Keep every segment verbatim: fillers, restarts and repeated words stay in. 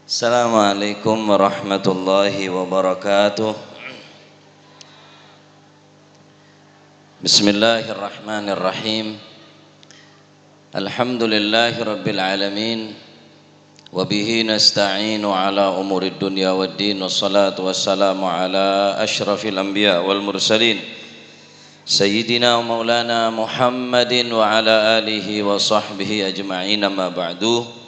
Assalamualaikum warahmatullahi wabarakatuh. Bismillahirrahmanirrahim. Alhamdulillahirabbil alamin. Wa bihi nasta'inu ala umurid dunya waddin. Wassalatu wassalamu ala asyrafil anbiya wal mursalin. Sayyidina wa maulana Muhammadin wa ala alihi wa sahbihi ajma'in, amma ba'du.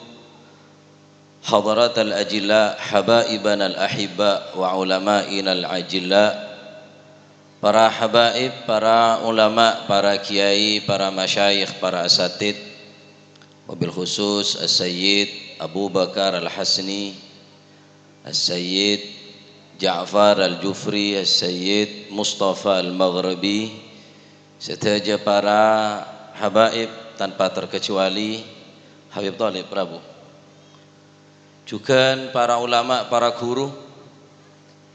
Hadratal ajilla, habaibanal ahibba, wa ulama'inal ajilla. Para habaib, para ulama, para kiai, para masyayikh, para asatid, wabil khusus As-Sayyid Abu Bakar Al-Hasni, As-Sayyid Ja'far Al-Jufri, As-Sayyid Mustafa Al-Maghribi, sadhâjâ para habaib tanpa terkecuali Habib Thalib Prabu. Jhughân para ulama, para ghuru,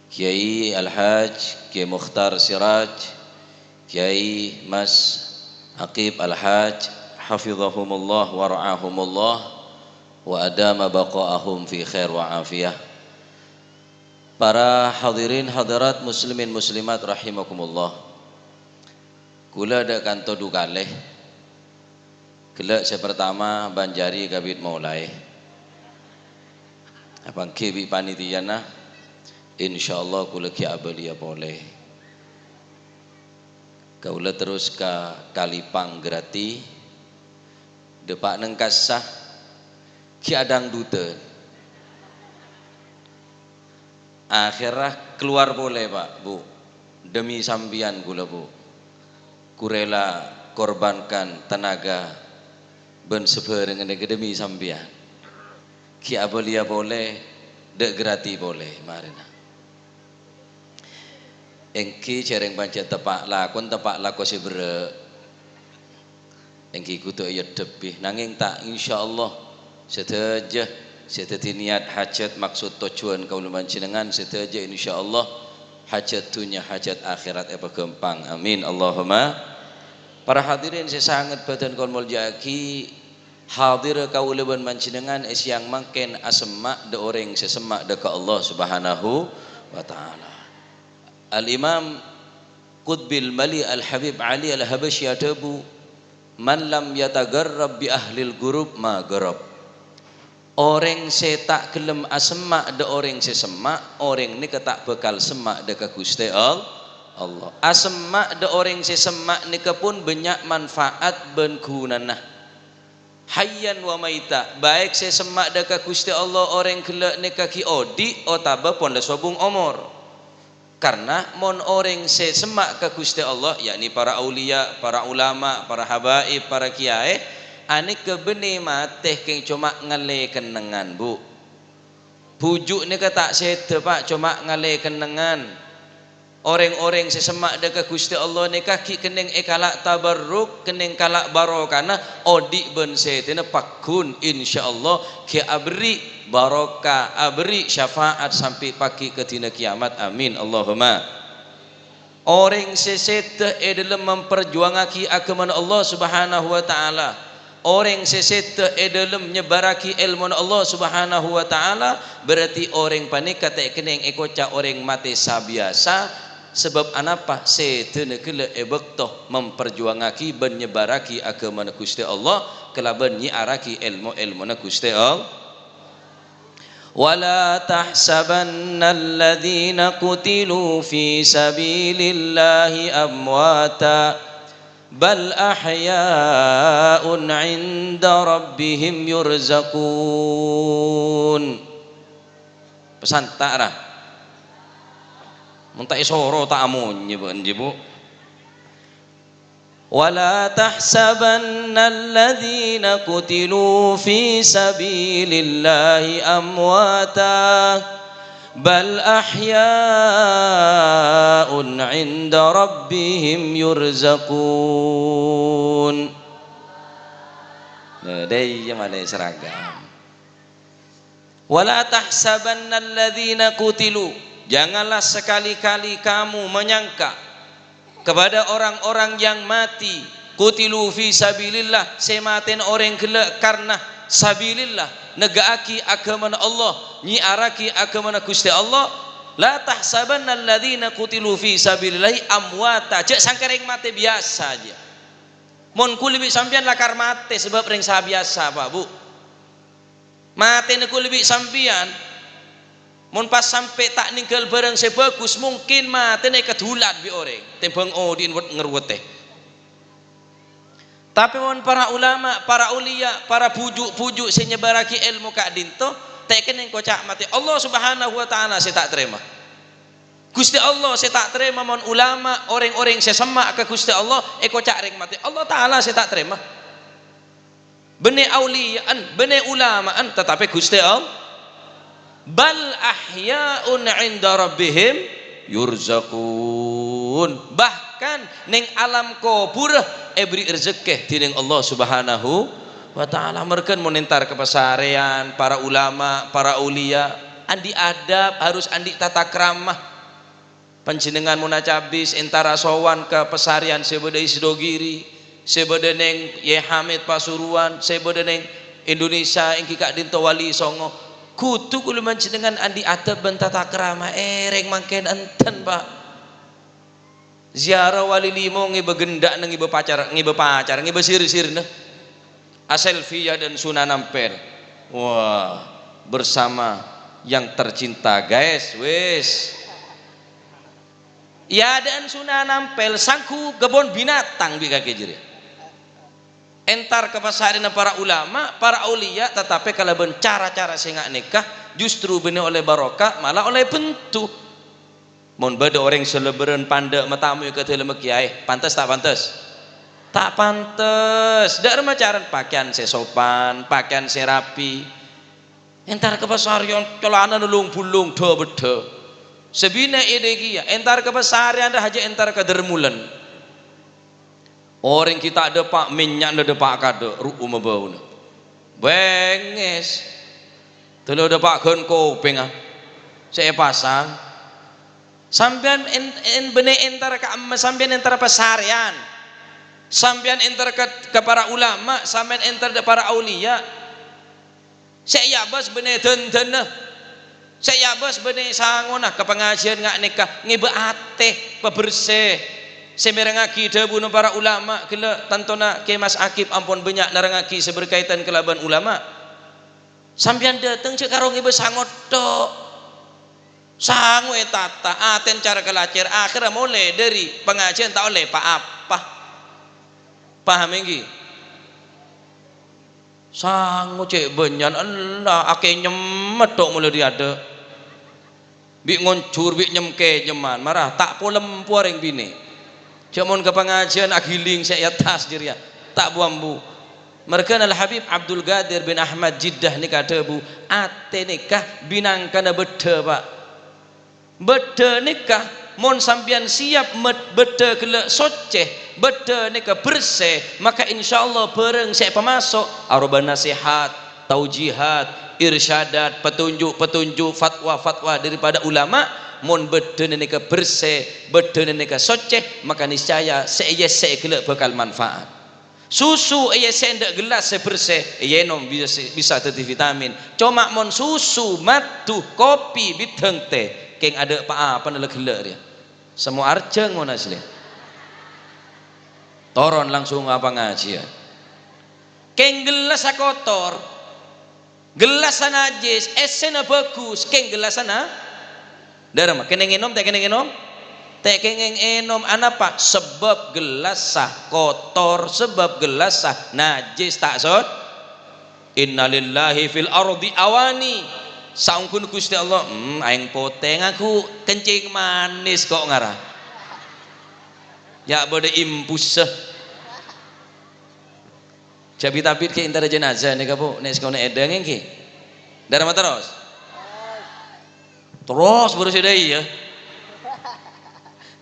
Kiai Al-Hajj Kiai Mukhtar Siraj, Kiai Mas Aqib Al-Hajj, hafizahumullah wa ra'ahumullah, wa adama baqa'ahum fi khair wa afiyah. Para hadirin hadirat muslimin muslimat rahimakumullah. Kaulâ dâ' kanto du kalè. Ghellâ' sè partama bân jârèya kabit molaè. Apa ènggi bi' panitiana, insyaallah kaulâ ghi' abâliyâ polè. Kaulâ terros ka Kalipang Grati, dâpa' neng kassa, ghi' adangdutan. Akhèrra kalowar polè, Pak, Bu. Demi sampèyan kaulâ, Bu. Kaulâ rela korbankan tenaga bân sabhârengnga nèka demi sampèyan. Ghi' abâliyâ polè, dâ' Grati polè, marèna. Ènggi jhâreng panjhât teppa' lakon, teppa' lako sè berrâ'. Ènggi kodhu èeddhebbhi, nangèng ta' insyaallah sadhâjâ sè dhâddhi niyat, hajat, maksud, tojjhuwân kaulâ panjhennengngan sadhâjâ insyaallah hajat dhunnya, hajat akhèrat èpaghâmpang. Amin, Allahumma. Para hadirin sè sanget bhâdhân kaulâ molja'aghi, hadir kaulâ bân panjhennengngan è sèyang mangkèn asemma' dâ' orèng sè semma' dâ' ka Allah Subhanahu wa Ta'ala. Al-Imam Qutbil Mali Al-Habib Ali Al-Habasyi adhâbu, "Man lam yatagharrab bi ahlil ghurab ma gharrab." Orèng sè ta' ghellem asemma' dâ' orèng sè semma', orèng nèka ta' bhâkal semma' dâ' ka Ghustè All-, Allah. Asemma' dâ' orèng sè semma' nèka pon bânnya' manfaat bân ghunana. Hayyan wa maita, baik sè semma' dâ' ka Ghustè Allah orèng ghellâ' nèka ghi' odi' otabâ pon la sobung omor. Karna mon orèng sè semma' ka Ghustè Allah, yakni para auliya, para ulama, para habaib, para kiyaè, anèka bânnè matè kèng coma ngallè kennengngan, Bu. Bhuju' nèka ta' sèdhâ, Pak, coma ngallè kennengngan. Orèng-orèng sè semma' dâ' ka Ghustè Allah nèka ghi' kennèng èkala' tabarruk, kennèng kala' barokana, odi' bân sèdhâna pagghun, insyaallah, ghi' aberri' barokah, aberri' syafaat sampè' paghi' ka dina kiyamat. Amin, Allahumma. Orèng sè sèdhâ è dhâlem memperjuangaghi aghâmana Allah Subhanahu wa Ta'ala, orèng sè sèdhâ è dhâlem nyebbarraghi èlmona Allah Subhanahu wa Ta'ala, berarti orèng panèka ta' kennèng èkoca' orèng matè sabiyasa. Sabâb anapa? Sèdhâna ghellâ' è bâkto memperjuangaghi bân nyebbarraghi aghâmana Ghustè Allah kalabân nyiarraghi èlmo-èlmona Ghustè Allah. ولا تحسبن الذين قتلوا في سبيل الله أمواتا بل أحياء عند ربهم يرزقون. Pesan ta' ra? Mon ta' èsoro ta' amonyè bân, Bu. ولا تحسبن الذين قتلوا في سبيل الله أمواتا بل أحياء عند ربهم يرزقون. Nah, dâ' iyâ malè seragam. "Wala tahsabannalladzina qutilu," janganlah sekali-kali kamu menyangka kepada orang-orang yang mati, "qutilu fi sabilillah," sè matèna orèng ghellâ' karna sabilillah, Nega'aghi aghâmana Allah, nyiarraghi aghâmana Ghustè Allah. "La tahsabanna alladzina qutilu fi sabilillahi amwata." Jhâ' sangka rèng matè biyasa, jiyâ. Mon kulâ bi' sampèyan lakar matè sabâb rèng sabiyasa, Pak, Bu. Matèna kulâ bi' sampèyan, mon pas sampè' ta' nèngghâl bhârâng sè bhâghus, mungkin matèna èkadhulat bi' orèng, tèmbhâng odi'na wet-, ngarowètè. Tapè mon para ulama, para auliya, para bhuju'-bhuju' sè nyebbarraghi èlmo ka'dinto, ta' kennèng koca' matè, "Allah Subhanahu wa Ta'ala sè ta' tarèma." Ghustè Allah sè ta' tarèma mon ulama, orèng-orèng sè semma' ka Ghustè Allah, èkoca' rèng matè, "Allah Ta'ala sè ta' tarèma." Bânnè auliya'an, bânnè ulama'an, tatapè Ghustè Allah. "Bal ahya'un 'inda rabbihim yurzaqun." Bahkan neng alam kobhurrâ èberri' rejekkè dhinèng Allah Subhanahu wa Ta'ala. Marghâna mon entar ka pasarèyan, para ulama, para auliya, andi' adab, harus andi' tata krama. Panjhennengngan mon acabis entara sowan ka pasarèyan sè bâdâ è Sidogiri, sè bâdâ neng Yai Hamid Pasuruan, sè bâdâ neng Indonesia èngghi ka'dinto Wali Songo, kodhu kulâ panjhennengngan andi' adab bân tata krama. Èrèng mangkèn enten, Pak. Ziarah Wali Limo ngèbâ gendhâ'na, ngèbâ pacar, ngèbâ pacar, ngèbâ sir-sirna. Aselfie ya dan Sunan Ampel. Wah, bersama yang tercinta, guys. Wis. Ya dan Sunan Ampel, sangghu kebun binatang bi' kakè jârèya. Entar ka pasarèyanna para ulama, para auliya, tatapè kalabân cara-cara sè nga' nèka justru bânnè ollè barokah, malah ollè bhuntu. Mon bâdâ orèng sè lèbârân pandâ' matamoy ka dâlemma kèyaè, pantes ta' pantes? Ta' pantes. Dâ' remma carana pakèyan sè sopan, pakèyan sè rapi. Entar ka pasarèyan calanana long-bulong, dhâ-beddhâ. Sè binè' è dâ' kèya, entar ka pasarèyan rèya jhâ' entar ka Darmulan. Orèng ghi' ta' dâpa' mènnya'na, dâpa' kadâ' ru'umma bâuna. Bengngès. Tèlo dâpa' ghân kopèngnga sè èpasang. Sampèyan en-, en-, bânnè entar ka amma-, sampèyan entar pasarèyan. Sampèyan entar ka, ka para ulama, sampèyan entar dâ' para auliya. Sè èabâs bânnè dândânna, sè èabâs bânnè sangona ka pangajiyân nga' nèka ngèbâ atè, pabersè. Sè mèrengngaghi dhâbuna para ulama ghellâ' tantona Kè Mas Akib ampon bânnya' nerrangngaghi sè berkaitan kalabân ulama. Sampèyan dâteng jhâ' karo ngèbâ sango tok. Sango ètata, atèn cara kalacèr, akhèrra molè dâri pangajiyân ta' ollè pa-apa. Paham ènggi? Sango cè' bânnya'an, ella, akènyem tok molaè dâri adâ'. Bi' ngonjhur, bi' nyem-kènyemman, mara ta' polempo orèng binè'. Jhâ' mon ka pangajiyân aghilèng sè è attas jârèya, ta' bu-ambu. Marghâna Al-Habib Abdul Qadir bin Ahmad Jiddah nèka adhâbu, atè nèka bhânangkana bâddhâ, Pak. Bâddhâ nèka, mon sampèyan siyap med-, bâddhâ ghellâ' soccè, bâddhâ nèka bersè, maka insyaallah bhârâng sè èpamaso' aropa nasèhat, taujihat, irsyadat, petunjuk-petunjuk, fatwa-fatwa daripada ulama. Mon bâddhâna nèka bersè, bâddhâna nèka soccè, maka niscaya sè èyèssè'è ghellâ' bhâkal manfaat. Susu èyèssè'è dâ' gellas sè bersè, èyènom bisa, bisa dhâddhi vitamin. Coma mon susu, maddu, kopi, bidhâng tè, kèng adâ' pa-apana la ghellâ' rèya. Semmo arjhâng mon asli. Toron langsung ka pangajiyân. Kèng gellassa kotor. Gellassa najjhis, èssèna bhâghus, kèng gellassa na-, dâremma, kèngèng ènom, ta' kèngèng ènom? Ta' kèngèng ènom, anapa? Sabâb gellassa kotor, sabâb gellassa najjhis, ta' sot-, "Innalillahi fil ardi awani." Saongghuna Ghustè Allah, hmm, aèng potè nganggu kencing manis kok ngara. Ya' bâdâ impussa. Jhâ' bit-abit kè entara jenazah nèka, Bu, nè' sakonè' èdhâng ènggi. Dâremma terros? Terros bhuru sè dâ' iyâ.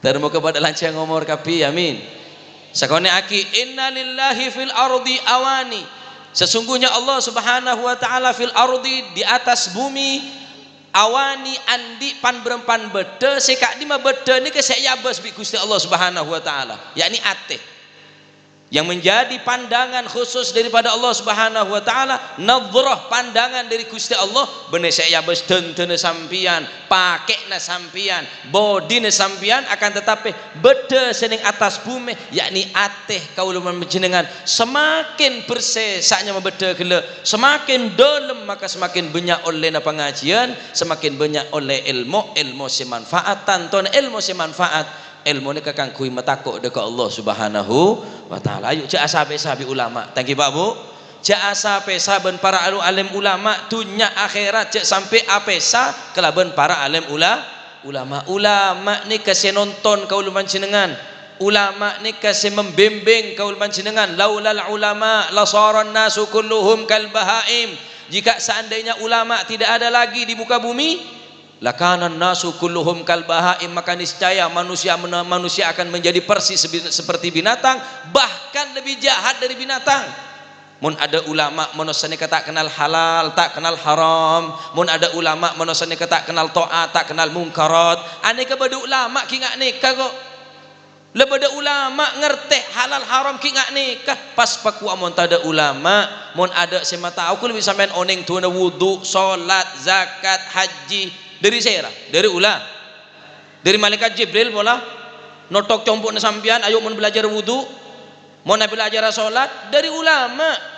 Dâremma moghâ padâ lanjhâng omor kabbhi, amin. Sakonè' aghi, "Innalillahi fil ardi awani." Sesungguhnya Allah Subhanahu wa Ta'ala fil ardi, di atas bumi, awani, andi' pan-bârâmpan bâddhâ, sè ka'dimma bâddhâ nèka sè èabâs bi' Ghustè Allah Subhanahu wa Ta'ala, yakni atè. Yang menjadi pandangan khusus daripada Allah Subhanahu wa Ta'ala, nadhrah, pandangan dari Gusti Allah, bânnè sè èabâs dândâna sampèyan, pakè'na sampèyan, bhudhina sampèyan, akan tetapi bâdâ sè neng attas bhumè, yakni atè kaulâ bân panjhennengngan, semakin bersè sa'nyamana bâdâ ghellâ', semakin dâlem, maka semakin bânnya' ollèna pangajiyân, semakin bânnya' ollè èlmo, èlmo sè manfaat, tantona èlmo sè manfaat. Èlmo nèka kaangghuy matako' dâ' ka Allah Subhanahu wa Ta'ala. Ayo, jhâ' asa-pèsa bi' ulama. Ta' ènggi, Pak, Bu? Jhâ' asa-pèsa bân para alu-, alim ulama, dhunnya akhèrat jhâ' sampè' apèsa kalabân para alim ula-, ulama. Ulama nèka sè nonton kaulâ panjhennengngan. Ulama nèka sè membimbing kaulâ panjhennengngan. "Laulal ulama lasaran nasu kulluhum kal bahaim." Jika seandainya ulama tidak ada lagi di muka bumi, "Lakanan nasu kulluhum kal bahaim," maka niscaya manusia, manusia akan menjadi persis sebi-, seperti binatang, bahkan lebih jahat dari binatang. Mon adâ' ulama manossa nèka ta' kennal halal, ta' kennal haram, mon adâ' ulama manossa nèka ta' kennal ta'at, ta' kennal mungkarat, anèka bâdâ ulama ghi' nga' nèka, kok. La bâdâ ulama ngartè halal haram ghi' nga' nèka. Pas pakkowa mon tadâ' ulama, mon adâ' sè matao, kulâ bi' sampèyan onèng du'ana wudu, solat, zakat, haji. Dâri sèra? Dâri ula-, dâri malaikat Jibril pola. Nothok compo'na sampèyan, ayo mon belajar wudu. Mon belajar solat, dâri ulama.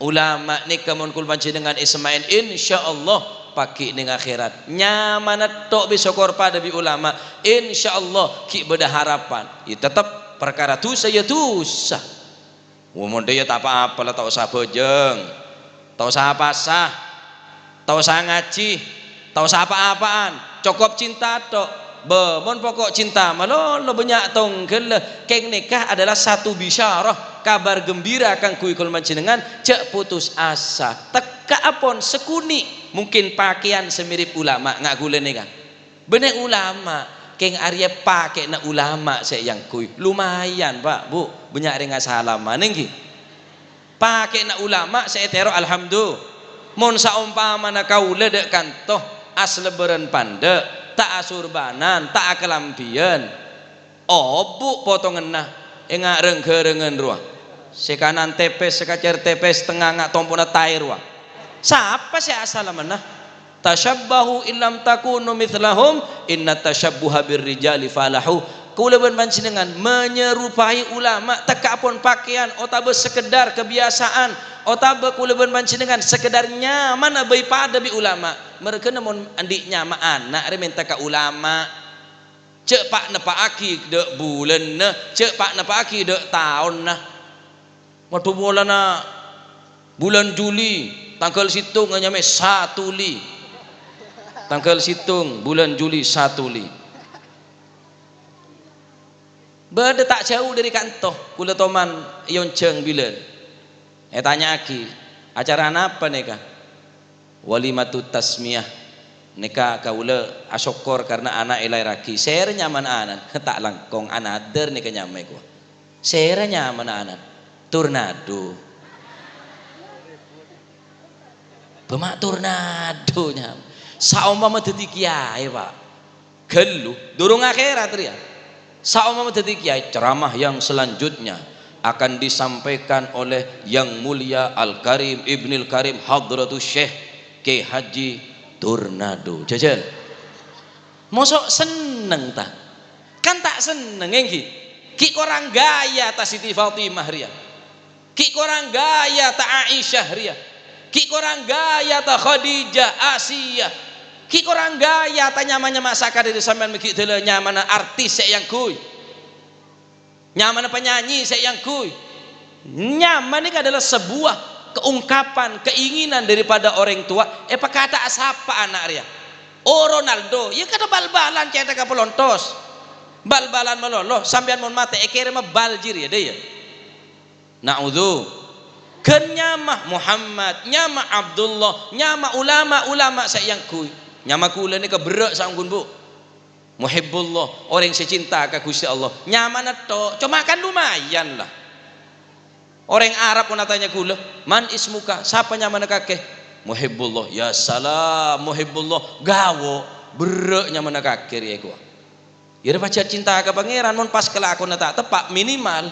Ulama nèka mon kulâ panjhennengngan èsemma'è, insyaallah paghi' neng akhèrat. Nyamana tho' bi' sokor padâ bi' ulama, insyaallah ghi' bâdâ harapan. Ya, tetep parkara dhusa, ya dhusa. Wah, mon dhâ' ya ta' pa-apa la, ta' osa abhâjâng, ta' osa apasa, ta' osa ngajhi, ta' osa apa-apa'an, cokop cinta tho'. Bâ, mon poko' cinta malolo bânnya' tongghâlla. Kèng nèka adalah satu bisyarah, kabar gembira kaangghuy kulâ panjhennengngan, jhâ' putus asa. Tekka'apon sakonè', mungkin pakèyan sè mirip ulama, nga' ghulâ nèka. Bânnè ulama, kèng arèya pakè'na ulama sè èangghuy. Lumayan, Pak, Bu, bânnya' rèng asalaman, ènggi. Pakè'na ulama sè ètèro, alhamdu-, mon saompamana kaulâ dâ' kanto, aslèbârân pandâ', ta' asurbanan, ta' akalambhiyân, obu' potonganna, ènga' reng-ghârengngân rowa. Sè kanan tèpès, sè kacèr tèpès, tengnga nga' tompo'na taè rowa. Sapa sè asalamanna? "Tasyabbahu illam takunu mitslahum, inna tasyabbuha birrijali falahu." Kaulâ bân panjhennengngan menyerupai ulama, tekka'apon pakèyan otabâ sekedar kebiasaan, otabâ kaulâ bân panjhennengngan sekedar nyamana bhâi padâ bi' ulama. Merghâna mon andi' nyama ana' rè mènta ka ulama. Jhâ' pa'-neppa'aghi dâ' bulânna, jhâ' pa'-neppa'aghi dâ' taonna. Waduh, polana bulân Juli, tangghâl sèttong nyamaè Satuli. Tangghâl sèttong bulân Juli, Satuli. Bâdâ ta' jhâu dâri kanto, kulâ toman èonjhâng bilân. Ètanya'aghi, "Acara napa nèka?" "Walimatut tasmiyah. Nèka kaulâ asokkor karna ana' èlaèrraghi." "Sèra nyamana ana'?" "Ta' langkong, another nèka nyamaè," kowa. "Sèra nyamana ana'?" "Tornado." Bâ ma' tornado nyama. Saompama dhâddhi kèyaè, Pak. Ghâllu, durung akhèrat rèya. Saompama dhâddhi kèyaè, ceramah yang selanjutnya akan disampaikan oleh Yang Mulia Al-Karim Ibnil Karim Hadratus Syekh Kiai Haji Tornado. Jhâjhâl. Moso' senneng, ta? Kan ta' senneng, ènggi? Ghi' korang ghâjâ, ta, Siti Fatimah rèya? Ghi' korang ghâjâ, ta, Aisyah rèya? Ghi' korang ghâjâ, ta, Khadijah, Asia? Ghi' korang ghâjâ, ta, nyama-nyama sakadhâr sampèyan mè' ghi' dâlâ nyamana artis sè èangghuy? Nyamana penyanyi sè èangghuy? Nyama nèka adalah sebuah keungkapan, keinginan daripada orèng towa, èpakata'a sapa ana' rèya? Oh, Ronaldo, iyâ kadhâ bal-balan cèthagghâ palontos. Bal-balan malolo, sampèyan mon matè èkèrèma bal jârèya, dâ' iyâ. Na'udzu. Ghân nyama Muhammad, nyama Abdullah, nyama ulama-ulama sè èangghuy. Nyama kaulâ nèka berrâ' saongghuna, Bu. Muhibbullah, orèng sè cinta ka Ghustè Allah. Nyamana tho', coma kan lumayan la. Orèng Arab mon atanya kaulâ, "Man ismuka?" Sapa nyamana kakè? "Muhibbullah." Ya salam, Muhibbullah. Ghawo', berrâ' nyamana kakè rèya kowa. Iyâ rèya pajhât cinta ka Pangèran, mon pas kalakowanna ta' teppa', minimal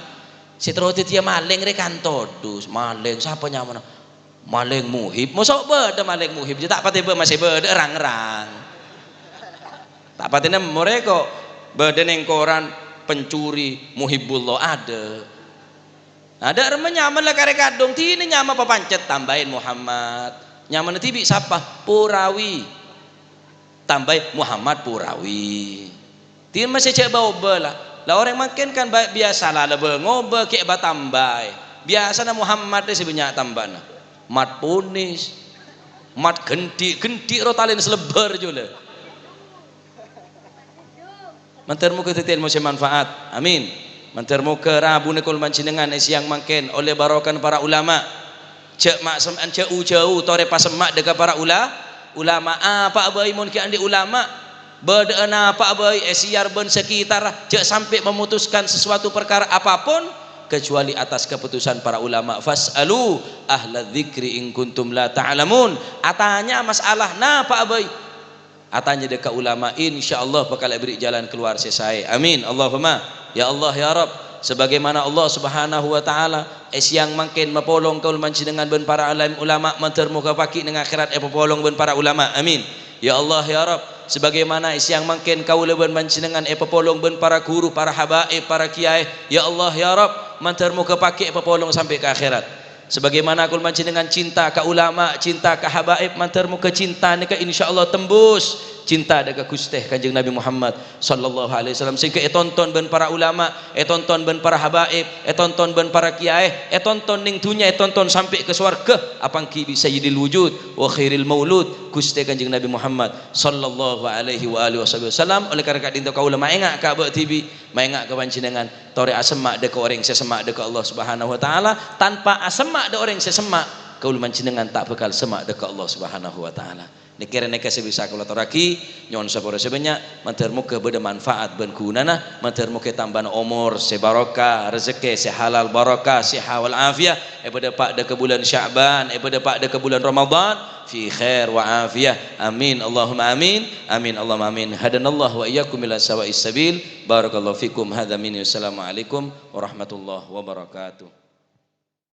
Sè terro dhâddhiyâ malèng rè kan todus, malèng sapa nyamana? Malèng Muhib. Mosok bâdâ malèng Muhib? Jâ ta' patè bâ-, masè bâdâ rang-rang. Ta' patè nemmo rè kok bâdâ neng koran pencuri Muhibullah, adâ'. Adâ' remma nyama la karè kadhung, dinah nyama papancet, tambâi Muhammad. Nyamana dhibi' sapa? Purawi. Tambâi Muhammad Purawi. Dimma sè jhâ' bâ-obâ la. La orèng mangkèn kan ba-, biyasa la, la bâ-ngobâ ghi' bâ tambâi. Biyasana Muhammad sè bânnya' tambâna. Mat Ponis. Mat Gendhi', Gendhi' ro talèn selebbhâr jâ la. Mandhâr moghâ dhâddhi èlmo sè manfaat. Amin. Mandhâr moghâ rabuna kaulâ panjhennengngan è sèyang mangkèn ollè barokana para ulama. Jhâ' ma-, sem-, jhâ' u-jâu torè pasemma' dâ' ka para ula-, ulama. Apa'a bhâi mon ghi' andi' ulama, bâdâ'â napa'a bhâi è Siyar bân sakitarra, jhâ' sampè' memutuskan sesuatu perkara apapun, kecuali atas keputusan para ulama. "Fas'alu ahla dzikri in kuntum la ta'lamun." Atanya masalah napa'a bhâi. Atanya dâ' ka ulama, insyaallah bhâkal èberri' jalan keluar sè saè. Amin. Allahumma. Ya Allah, ya Rabb, sebagaimana Allah Subhanahu wa Ta'ala è sèyang mangkèn mapolong kaulâ panjhennengngan bân para alim ulama, mandhâr moghâ pagghi' neng akhèrat èpapolong bân para ulama. Amin. Ya Allah, ya Rabb, sebagaimana è sèyang mangkèn kaulâ bân panjhennengngan èpapolong bân para ghuru, para habaib, para kiyaè. Ya Allah, ya Rabb, mandhâr moghâ pagghi' èpapolong sampè' ka akhèrat. Sebagaimana kaulâ panjhennengngan cinta ka ulama, cinta ka habaib, mandhâr moghâ cinta nèka insyaallah tembus cinta dâ' ka Ghustè Kanjeng Nabi Muhammad sallallahu alaihi wasallam, sehingga ètonton bân para ulama, ètonton bân para habaib, ètonton bân para kiyaè, ètonton neng dhunnya, ètonton sampè' ka sowarghâ, apangghi bi Sayyidil Wujud wa Khairil Maulud, Ghustè Kanjeng Nabi Muhammad sallallahu alaihi wa alihi wasallam. Oleh karena ka'dinto kaulâ maènga' ka bâ' dhibi', maènga' ka panjhennengngan, torè asemma' dâ' ka orèng sè semma' dâ' ka Allah Subhanahu wa Ta'ala. Tanpa asemma' dâ' orèng sè semma', kaulâ panjhennengngan ta' bhâkal semma' dâ' ka Allah Subhanahu wa Ta'ala. Nèkèrè nèka sè bisa kaulâ atorraghi, nyo'on sapora sè bânnya', mandhâr moghâ bâdâ manfaat bân ghunana, mandhâr moghâ tambâna omor sè barokah, rejekkè sè halal barokah, sihah wal afiyah, èpadâpa' dâ' ka bulân Sya'ban, èpadâpa' dâ' ka bulân Ramadan, fi khair wa afiyah. Amin, Allahumma amin. Amin, Allahumma amin. Hadanallahu wa iyyakum ila sawa'is sabil. Barakallahu fikum. Hadza minni. Wassalamualaikum warahmatullahi wabarakatuh.